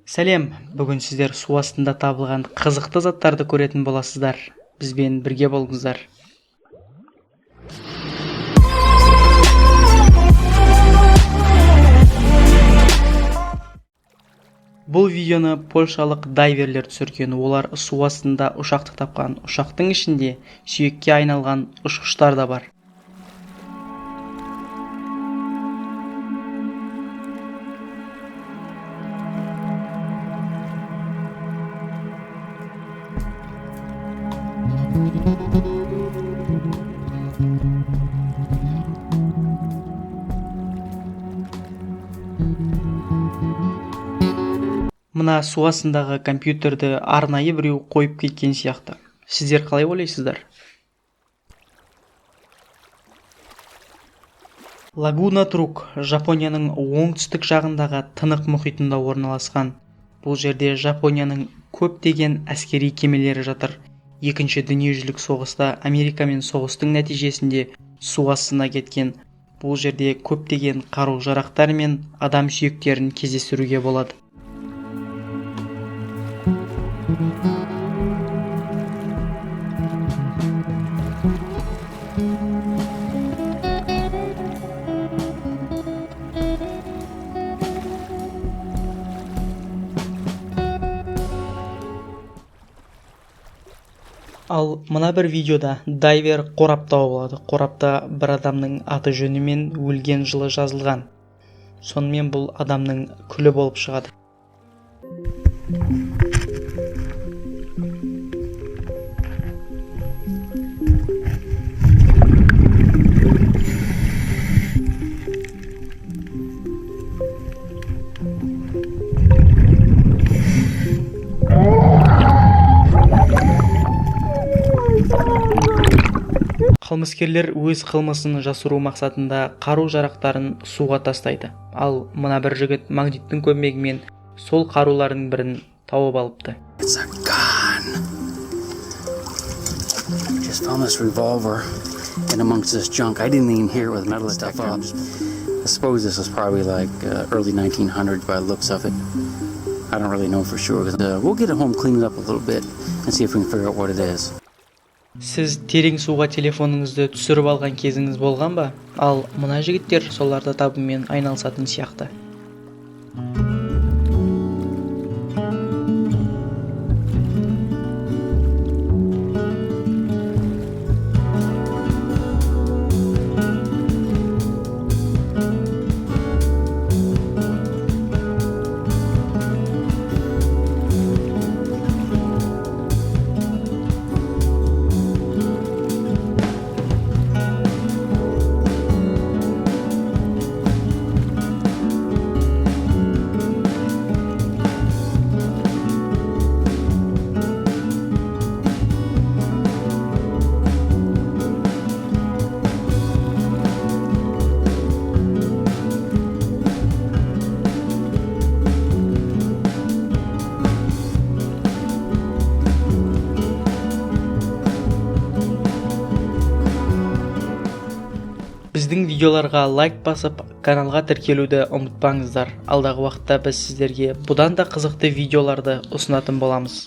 Сәлем! Бүгін сіздер су астында табылған қызықты заттарды көретін боласыздар. Бізбен бірге болыңыздар. Бұл видеоны польшалық дайверлер түсірген. Олар су астында ұшақты тапқан. Ұшақтың ішінде сүйекке айналған ұшқыштар да бар. Мына су астындағы компьютерді арнайы біреу қойып кеткен сияқты. Сіздер қалай ойлайсыздар? Лагуна Трук Жапонияның оңтүстік жағындағы тынық мұхитында орналасқан. Бұл жерде Жапонияның көптеген әскери кемелері жатыр. Екінші дүниежүзілік соғыста Америкамен соғыстың нәтижесінде су астына кеткен. Бұл жерде көптеген қару-жарақтар мен адам сүйектерін кездестіруге болады. Ал мына бір видеода дайвер қорап тауып алады. Қорапта бір адамның аты жөні мен өлген жылы жазылған. Сонымен бұл адамның күлі болып шығады. Қылмыскерлер өз қылмысын жасыру мақсатында қару-жарақтарын суға тастайды. Ал мына бір жігіт магниттің көмегімен сол қарулардың бірін тауып алыпты. It's a gun. Just found this revolver in amongst this junk. I didn't even hear it with metal detector. I suppose this was probably like early 1900s by the looks of it. I don't really know for sure. We'll get it home, clean it up a little bit, and see if we can figure out what it is. Сіз терең суға телефоныңызды түсіріп алған кезіңіз болған ба? Ал мына жігіттер соларды табумен айналысатын сияқты. Біздің видеоларға лайк басып, каналға тіркелуді ұмытпаңыздар. Алдағы уақытта біз сіздерге бұдан да қызықты видеоларды ұсынатын боламыз.